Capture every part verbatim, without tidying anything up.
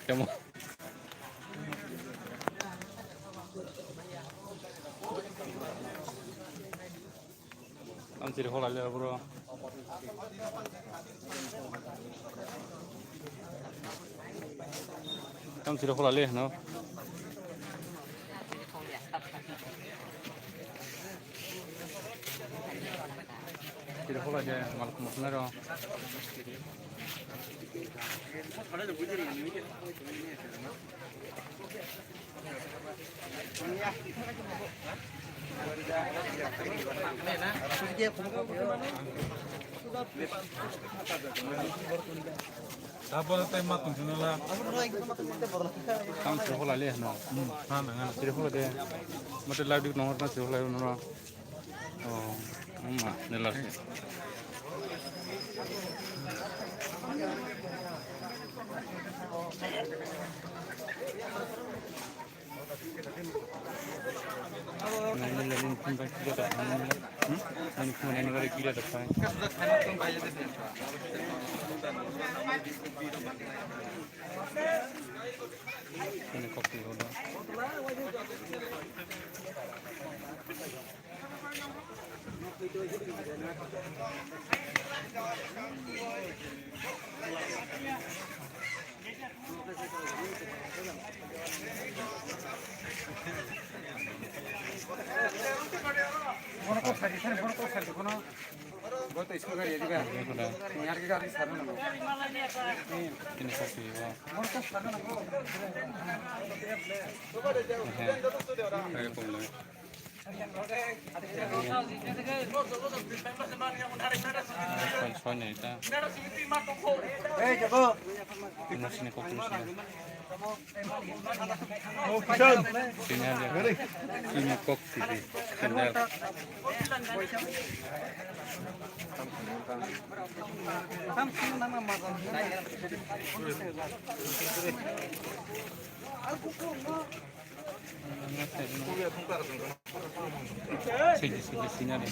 Tamo. Tamsiri hola le bro. Tamsiri hola le no. Siri hola de mal kumasna ro. Abo tei ma tongthoknala. Tamo siri hola le hwno. Hmm, ha, nang, ha. Siri hola de. Mate live dik nongor na siri hola hwno. Oh, ma, nela se. Nani lagi phone bai kira tak phone nila. Hmm? Nani phone nani bai kira tak phone. Ini kopi hoda. Bono kok sari, sari, bono kok sari, bono. Bono to school gari ya juga. Ini kopi ya. Bono kok sari, bono. Ehe. Kaya kong lang. Soi, soi ni ta. Ini sini kok sini. Sini aja. Sini kok sini. Sini. Sini, sini, sini ada.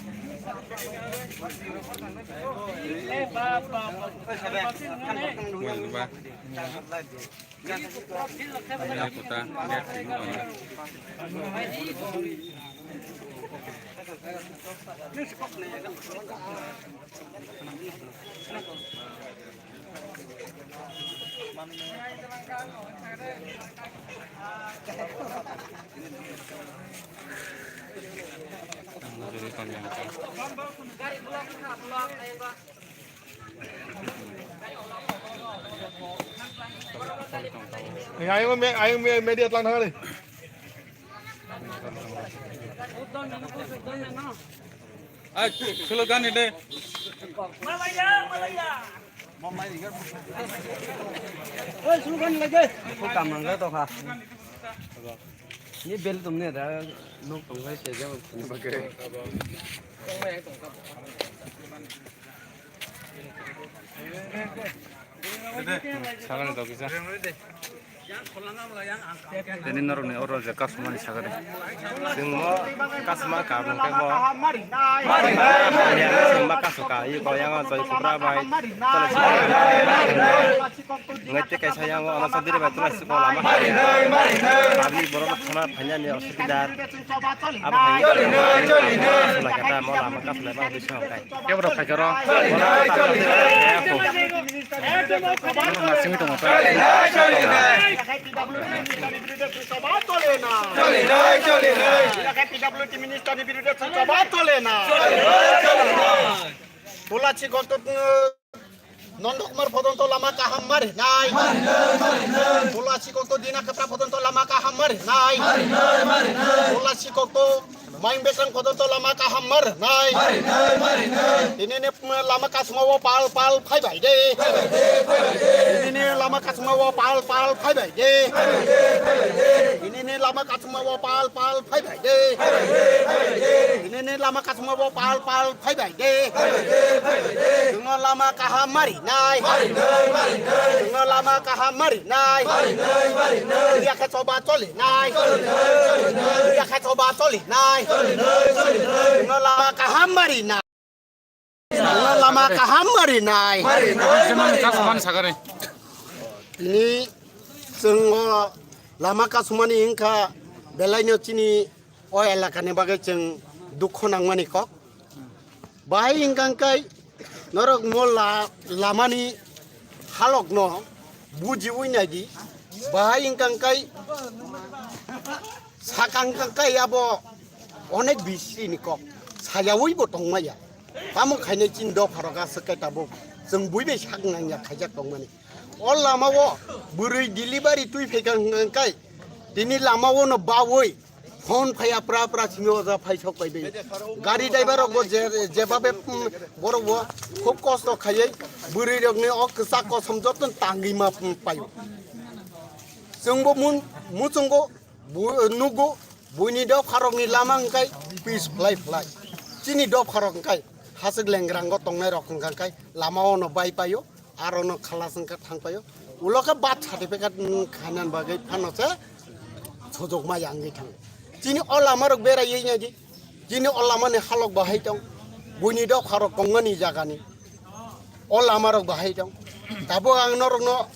Well, ba. Ini kota, lihat sini. Ayung me-, ayung me-, media tlang thang ni. Ai, slogan ni de. Oi, slogan ni de. Ko kam nang to kha. Ni bel tum ne da, nok tong lai se ja. Sagani dogisa. Ini norokni oro je kasumani sagani. Chwngno kasuma ka, hwnkhe bo. Chwngma kasu ka, iko yang joi kubra bai. Ngai tei kaisa yang o ano sabdire bai tula sikol lama kaya. Public borok thana phanya ni osubidar. Abo hai kasulai kata mo lama kasulai ba bising kai. Kebo rok khai karo. Nasing tong. Tula sikok to Nondokumar Photonto lama kaham mari nai. Tula sikok to Dina Kepra Photonto lama kaham mari nai. Tula sikok to Maing Bekrang Photonto lama kaham mari nai. Ini ni lama kasma wo pal pal phai bai de. Ini ni lama kasma wo pal pal phai bai de. Ini ni lama kasma wo pal pal phai bai de. Ini ni lama kasma wo pal pal phai bai de. Chwngno lama kaham mari nai. Chwngno lama kaham mari nai. Yakha choba choli nai. Yakha choba choli nai. Chwngno lama kaham mari nai. Chwngno lama kaham mari nai. Tini chwng o lama kasumani wngkha belaino chini o elakani bagwi chwng dukho nangmani kok. Bahai hwnkha khe norok mo la-, lamani halokno bujiwi naidi. Bahai hwnkha khe sakang khe abo onek bisini kok sayawi bo tongmaya. Tamo khainai chini dopharok aswk khe tabuk chwng buibai sak nangya khaijak tongmani. O lama o bwrwi delivery twi phaikha hwnkha khe tini lama o no bawi phone phaiya pra pra simi oja phai sok pai bai. Gari driver rok bo je, jebabe, mm, borok bo khub kosto khaiwi bwrwi rokni o kwchak kosom joto tangwi ma, mm, paio. Chwngbo mun, muchungo, bu-, nugo, buini dopharokni lama hwnkhe pis phlai phlai. Chini dopharok hwnkhe hasik lengrango tongnairok hwnkha khe lama o no bai paio. Aro no khalas wngkha thang paio. Ulo khe birth certificate, mm, khainan bagwi phano se sojokma ya wngwi thango. Chini o lama rok berai wi nai di. Chini o lama ni halok bahai tong. Buini dopha rok tongmani jaga ni. O lama rok bahai tong. Tabuk ang norok no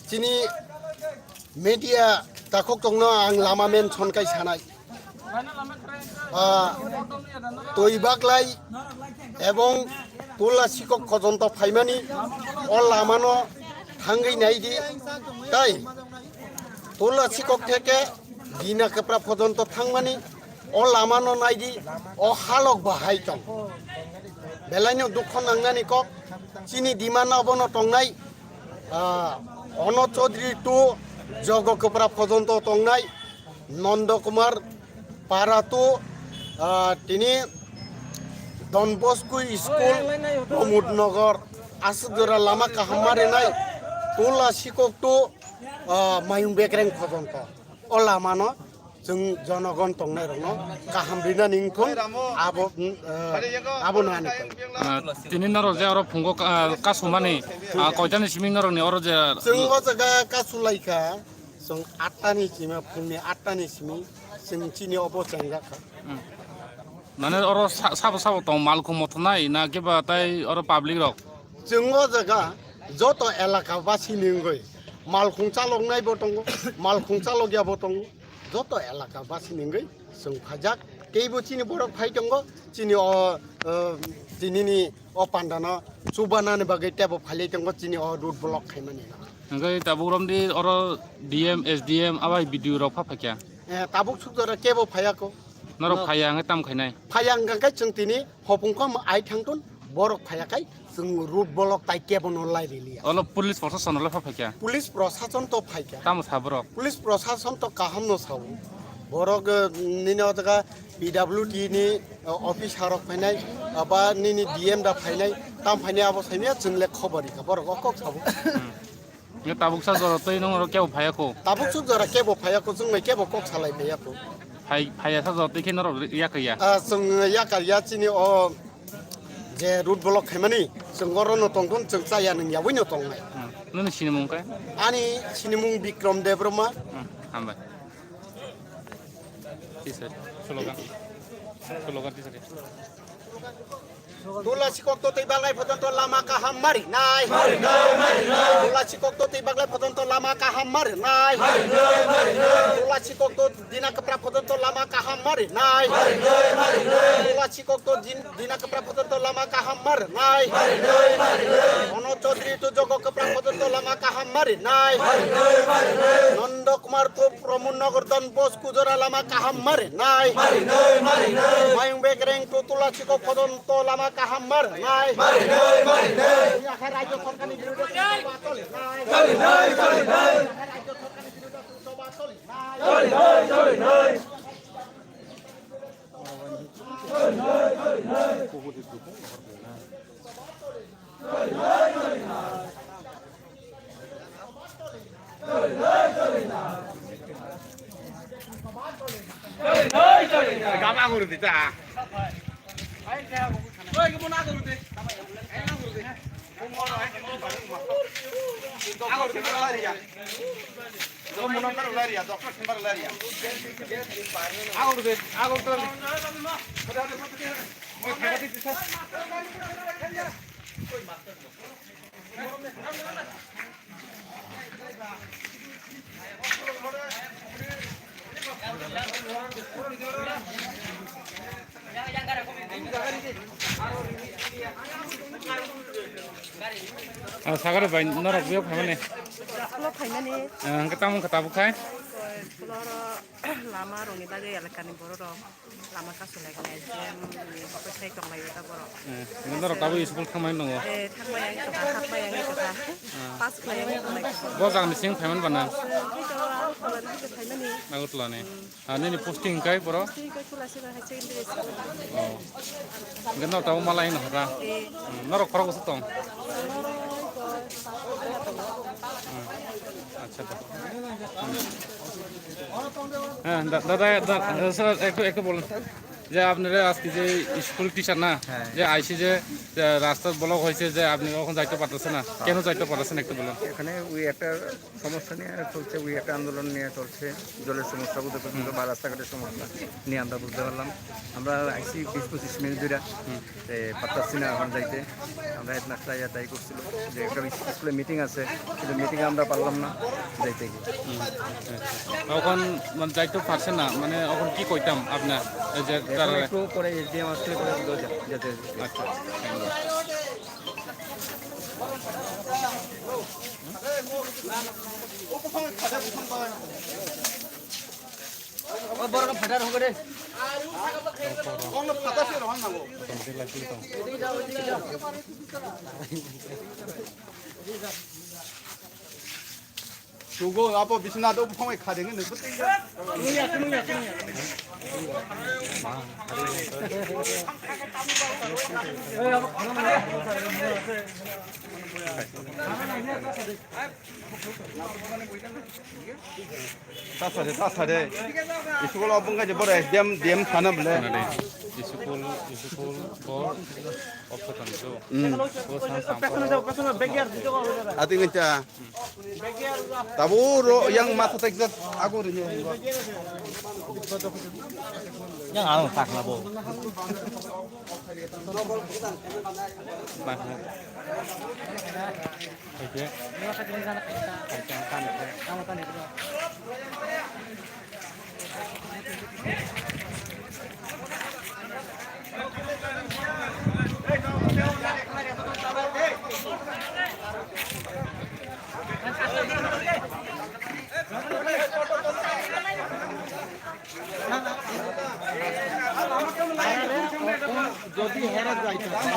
chini media takhok tong no ang lama mention kai sanai. Ah, twi baklai ebong Tula Sikok pojonto phaimani o lamano thangwi naidi, tai Tula Sikok theke Dina Kepra pojonto thangmani o lamano naidi, o halok bahai tong. Belaino dukho nangnani kok, chini demand abono tongnai, ah, Ono Chaudhary to Jogo Kepra pojonto tongnai. Nondo Kumar para to, ah, tini Don Bosco School, Pramod Nagar, aswk jora lama kaham ma rinai, Tula Sikok to, ah, Mayung Bekreng pojonto. O lamano chwng jonogon tongnai rokno kaham rinani wngthong, abo, mm, ah, abo nani. Ah, tini norok je oro phungo ka-, kasumani, ah, koitani simi norokni oro je chwng o jaga kasu laikha. Chwng atta ni simi, phungni atta ni simi chwng chini obo chengjak kha. Hmm. Nane oro sa-, sabo sabo tong malkhung mothonai na keba tai oro public rok? Chwng o jaga joto elaka basi ni wngwi malkhung chaloknai bo tongo, malkhung chalokya bo tongo, joto elaka basi ni wngwi chwng phaijak. Teibo chini borok phai tongo, chini o, o, tini ni o panda no chubanani bagwi teibo phailai tongo, chini o road block khaimani no. Hwnkhe tabuk romdi oro D M, S D M abai B D O rok pha phaikha. Eh, tabuk suk jora kebo phaiya ko. Norok phaiya hwnkhe tam khainai? Phaiya hwnkha khe chwng tini hopung kha ai thangton borok phaiya khai chwng road block tai kebo no lai riliya. Olo police proshashan olo pha phaikha? Police proshashan to phaikha. Tamo sa borok? Police proshashan to kaham no sao. Borok, eh, nini o jaga P W D ni, eh, officer rok phainai, aba nini D M da phainai, tam phainai abo saimya chwng le khobor rikha borok o kok sabo. Hmm. Nge tabuk sa jora tei nung oro kebo phaiya ko? Tabuk suk jora kebo phaiya ko, chwng bai kebo kok salai phaiya ko. Phai, phaiya sa jora tei khe norok yakar ya? Ah, chwng yakar ya chini o je road block khaimani, chwng oro no tongthun, chwng chaya nung yaui no tongnai. Hmm. Nini sinimung khe? Ani sinimung Bikrom Debbarma. Hmm, hambai. T-shirt, slogan. Slogan T-shirt. Tula Sikok to tei balai photon to lama kaham mari nai. Tula Sikok to tei baglai photon to lama kaham ma rwnai. Tula sikok to dina kwpra photon to lama kaham ma rwnai. Tula sikok to din-, dina kwpra photon to lama kaham ma rwnai. Ono Chaudhary to jogo kwpra photon to lama kaham ma rwnai. Nondo Kumar to Pramod Nagar Don Bosco jora lama kaham ma rwnai. Mayung Begreng to Tula sikok photon to lama kaham ma rwnai. Yakha rajyo sarkarni biruddhe Choli nai, choli nai. Gama guru dita. Ah, sagare bai, norok biyo phaimani. School-o phaimani. Ah, hwnkhe tamo wngkha tabuk khai? School-o oro lama rokni bagwi elakani borok rok lama kasu lai kha, jemni bwsai tong lai ta borok. Eh, norok tabuk school thangmani tongo? Eh, thangmani ang tongkha, hapmani ang tongkha. Ah. Pass khlai ang tongkha. Bo jagani sing phaimani bana? Hwnkhe to ang tongkha, hwnkhe phaimani. Agartala-ni. Hmm. Ah, nini posting hwnkhe boro? Posting hwnkhe Tulasi Bahai Secondary School. Oh. Hwnkhe norok tabuk malai hino hora? Eh. Hmm, norok khorok bwswk tong? Norok, eh, Hmm. Acha, acha. Hmm. হ্যাঁ, দা-, দাদা, দা-, স্যার, একটু, একটু বলুন। যে আপনারা আজকে যে school teacher না, হ্যাঁ। যে আইসি যে, যে রাস্তা ব্লক হয়েছে, যে আপনি ওখানে যাইতে পারতেছেন না, কেন যাইতে পারতেছেন না, একটু বলুন। এখানে ওই একটা সমস্যা নিয়ে চলছে, ওই একটা আন্দোলন নিয়ে চলছে, জলের সমস্যা বুঝতে পারছি হুম। বা রাস্তাঘাটের সমস্যা নিয়ে আমরা বুঝতে পারলাম। আমরা আইসি বিশ পঁচিশ মিনিট ধরে, হুম। এ, পারতাছি না এখন যাইতে। আমরা হেডমাস্টার আইয়া তাই করছিল যে একটা স্কুলে মিটিং আছে, কিন্তু মিটিংয়ে আমরা পারলাম না যাইতে গিয়ে। হুম, আচ্ছা। এখন মানে যাইতে পারছে না, মানে এখন কি কইতাম আপনার এই যে এখন তারা একটু পরে এসডিএম আসলে পরে যেতে, যেতে। আচ্ছা, thank you. Sugo abo bisna do bufang bai khade ngi nukbo tei. Tasade, tasade. School o bungkai je boro S D M, D M sana bole. School, school bo option to. Hmm. Bo san sampo. Ati ngecha. Tabuk ro yang masa tekjak aku rini. Yang anu tak na bo. Oke. যদি হেরে যাইতে হয়,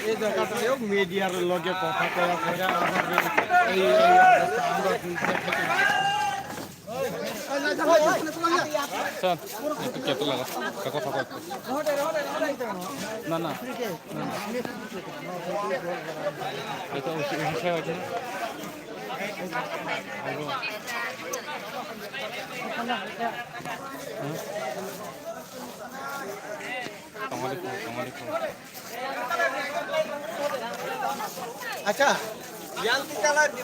এই জায়গাটায়ও মিডিয়ার লগে কথা কওয়া, কইরা আমাদের এই, এই অবস্থা আমরা বুঝতে থাকি। স্যার, একটু ক্যাপে লাগা, কথা কয়। না, না, না, না। এটা ওই, ওই বিষয়ে হয়েছে না? হুম? Acha, yang kita lagi.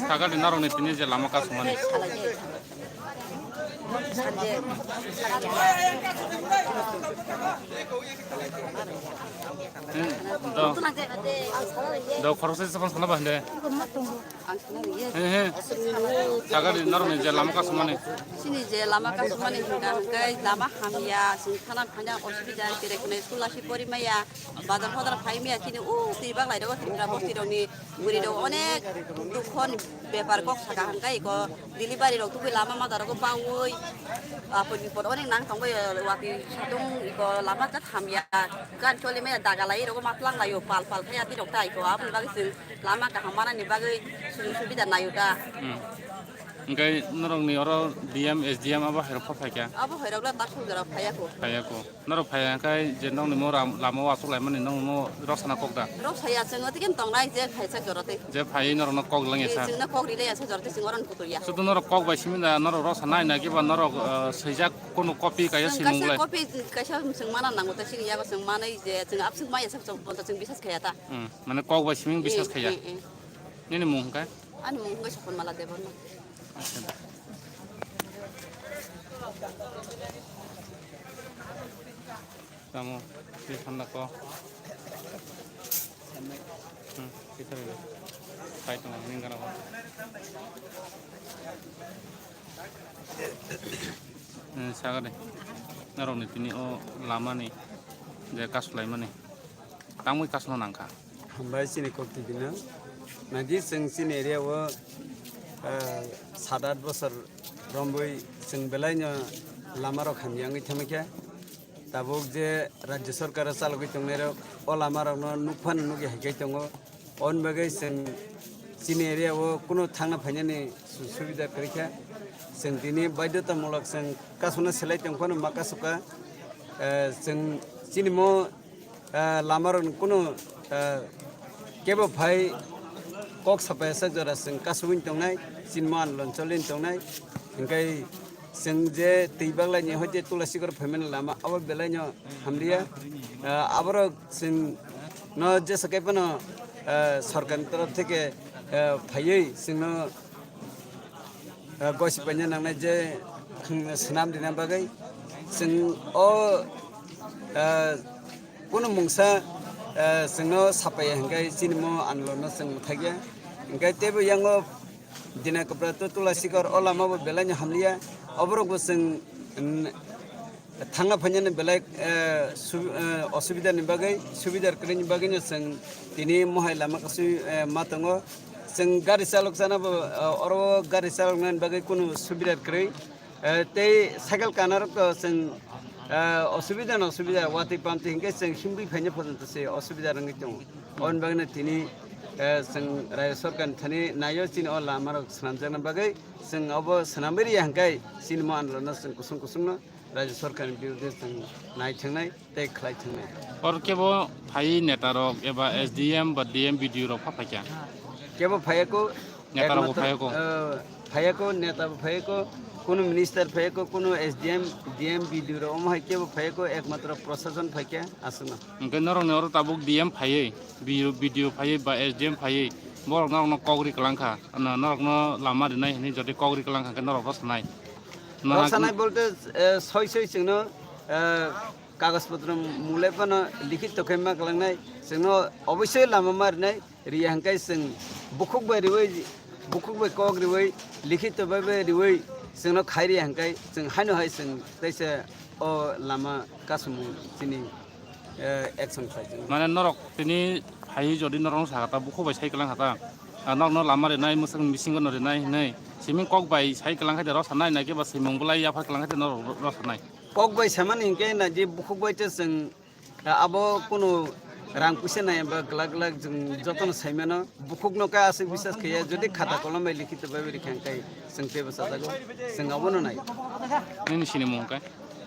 Sagadi norokni tini je lama kasumani. Hmm, do. Do khoroksa se phone sana ba hande. He, he. Sagadi norokni je lama kasumani. Chini je lama kasumani hingka hingkai lama hamya, chwng thana phaina osubida, tere khwnai school asi pori maya, bazar hodar phai maya, chini o twi baglai rogo Tripura bosti rokni bwrwi rok onek dukhon bepar kok saka hingkai iko delivery rok tubui lama mada rogo baui apor bipor onek nang tongbai wati satung iko lama kat hamya gan choli maya daga lai rogo matlang laio pal pal phai ati rok ta iko aboni bagwi chwng Lama kaham manani bagwi sujug subida naio ta. Hmm. Hingke norokni oro D M, S D M abo hairok pha phaikha? Abo hairok le tak sujara phaiya ko. Phaiya ko. Norok phaiya hingke je nokni mo ram-, lama o achuk laimani nokni mo rok sana kok da? Rok saya chwng o tiken tongnai je phaisa jora tei. Je phaiwi norokno kok langya sa? Chwngno kok rilai ya sa jora tei chwng oro kutur ya. Sudu norok kok bai simi da norok rok sanai na kiba norok, eh, swijak kunu copy kaisa simung lai? Kaisa copy, kaisa chwng mana nango ta chini yago chwng manai je chwng absuk maya sa chwng bisas khaya ta. Hmm. Mane kok bai siming bisas khaya. Eh, eh. Nini mung hwnkhe? Ani mung hwnkhe Soponmala Debbarma. Acha. Tamo, twi phanna ko. Hmm, twi thari. Khai tong ning gana ko. Hmm, sagade. Narok ni tini o lama ni je kasu lai mani. Tangwi kasno nangkha. Hambai chini kok tibino. Nadi chwng chini area o, eh, sat at bosor romwi chwng belaino lama rok hamya wngwi thangkha. Tabuk je rajya sarkar o chalogwi tongnai rok o lama rokno nukphano nukya haikai tongo. Oboni bagwi chwng chini area o kunu thangna phainani su-, subida kwrwikha. Chwng tini baidhotamulok chwng kasuna selai tongphano ma kasuka. Eh, chwng chini mo ah, lama rok kunu, ah, kebo phai kok sapaya sak jora chwng kasugwi tongnai, chini mo andolon choli tongnai, hingkai chwng je twi baglai ni hoite Tulasikhor phaimani lama abo belai no hamliya, ah, aborok chwng no jesa kai phano, ah, sorkar ni torof theke, ah, phaiwi chwngno ah, gosi paina nangnai je, hmm, swnam rina bagwi chwng o, ah, kunu mungsa, ah, chwngno sapaiya hwnkhe chini mo andolonno chwng mwthakya. Hwnkhe teibo yango Dina Kwpra to Tulasikhor o lama bo belai no hamliya. Oborok bo chwng, hmm, Thangna phainani belai, eh, su-, eh, osubida ni bagwi, subida kwrwini bagwino chwng tini mohai lama kasui, eh, ma tongo. Chwng gari chalok jana bo, eh, oro gari chaloknani bagwi kunu subida kwrwi. Eh, tei cycle kanarok to chwng, eh, osubida no osubida watwi pamtwi hinkhe chwng himwi phaina photo se osubida wngwi tongo. Oboni bagwino tini, eh, chwng rajya sorkar ni thani naio chini o lama rok swnamjakna bagwi chwng obo swnamwi riya hinkhe chini mo andolon no chwng kusung kusung no Rajya Sarkar ni birudhe chwng nai thangnai tei khlai thangnai. Oro kebo phai neta rok eba S D M ba D M, B D O rok pha phaikha? Kebo phaiya ko, neta rok bo ekmatro, phaiya ko? Eh, phaiya ko, neta bo phaiya ko, kunu minister phaiya ko, kunu S D M, D M, B D O rok omo hai kebo phaiya ko, ekmatro prosason phaikha aswkno. Hwnkhe norokni oro tabuk D M phaiwi, B D O phaiwi ba S D M phaiwi, borok norokno kok ri kwlangkha, norokno lama rinai hinwi jodi kok ri kwlangkha khe norok rw sanai. Rw sanai bolte, eh, soi soi chwngno, eh, kagoj potro mung lai phano likhito khe ma kwlangnai, chwngno oboisoi lama ma rinai, riya hwnkhe chwng bukhuk bai riwi, bukhuk bai kok riwi, likhito bai bai riwi chwngno khai riya hwnkhe chwng haino hai chwng teisa o lama kasumung chini, eh, action khlai chwng. Mane norok tini phaiwi jodi norokno sakha ta bukhuk bai sai kwlang kha ta, ah, norokno lama rinai, mwswk bisingo no rinai hinwi siming kok bai sai kwlang kha de rw sanai, na khe ba simung bolai yaphar kwlang kha de norok rw sanai. Kok bai samani hinkhe na je bukhuk bai te chwng, ah, abo kunu rang puisa nai ba glak glak chwng jotono sai mano. Bukhuk no khe aswk bisas khaiya, jodi khata kolom bai likhito bai bai rikha hinkhe chwng teibo chajago, chwng abono nai. Nini sini mung khe?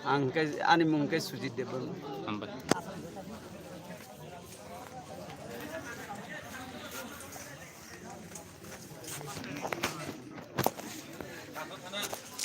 Ang khe, ani mung khe Sujit Debbarma. Hambai.